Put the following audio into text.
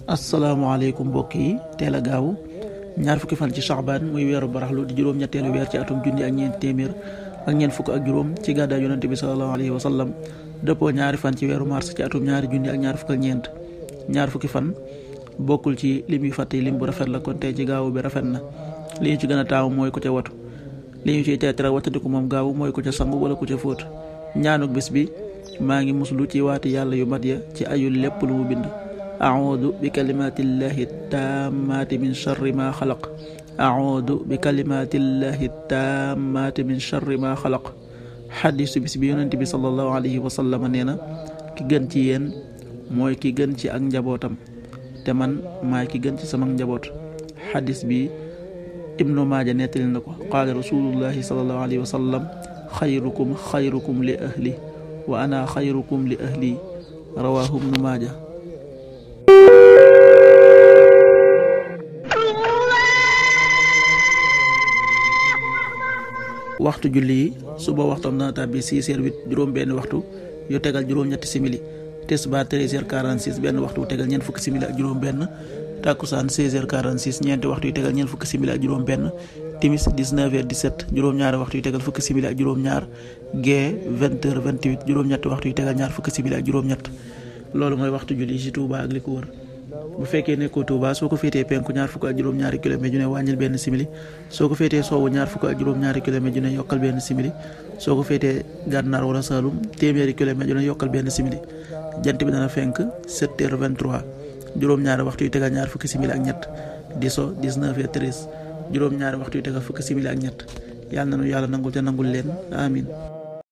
asalaamaaleykum mbokk yi teel a gaaw ñaar fukki fan ci Sha'ban muy weeru baraxlu di juróom-ñetteelu weer ci atum junni ak ñeent téeméer ak ñeent fukk ak juróom ci gàddaay yonente bi sallallahu alayhi wa sallam dëppoo ñaari fan ci weeru mars ci atum ñaari junni ak ñaar fukk ak ñeent ñaar fukki fan bokkul ci lim yu fàtte lim bu rafet la kon tey ci gaawu bi rafet na li ñu ci gën a taamu mooy ku ca watu li ñu ciy teetara wattandiku moom gaawu mooy ku ca sangu wala ku ca fóot ñaanuk bis bi maa ngi muslu ci waati yàlla yu mat ya ci ayul lépp lu mu bind أعوذ بكلمات الله التامات من شر ما خلق أعوذ بكلمات الله التامات من شر ما خلق xadiisu bis bi yonent bi sallallahu alayhi wa sallam nee na ki gën ci yéen mooy ki gën ci ak njabootam te man maay ki gën ci sama njaboot xadiis bi Ibnu Maaja nettali na ko qaala rasulullahi sallallahu alayhi wa sallam xayrukum xayrukum li ahli wa ana xayrukum li ahli rawaahu Ibnu Maaja. waxtu julli yi suba waxtoom dana tàbbi 6h08 juróom benn waxtu yu tegal juróom-ñetti simili tisbaar 13h46 benn waxtu yu tegal ñeent fukki simili ak juróom benn takkusaan 16h46 ñeenti waxtu yu tegal ñeent fukki simili ak juróom benn timis 19h17 juróom-ñaari waxtu yu tegal fukki simili ak juróom ñaar gee 20h28 juróom-ñetti waxtu yu tegal ñaar fukki simili ak juróom ñett loolu mooy waxtu julli ci Touba ak li ko wër. bu fekkee nekkoo Touba soo ko féetee penku ñaar fukk ak juróom-ñaari kilomètre ju ne wàññil benn simili soo ko féetee sowwu ñaar fukk ak juróom-ñaari kilomètre ju ne yokkal benn simili soo ko féetee gànnaar wala Saalum téeméeri kilomètre ju ne yokkal benn simili jant bi dana fenk 7h23 juróom-ñaari waxtu yu tegal ñaar fukki simili ak ñett di so 19h13 juróom-ñaari waxtu yu tegal fukki simili ak ñett yàlla na nu yàlla nangul te nangul leen amin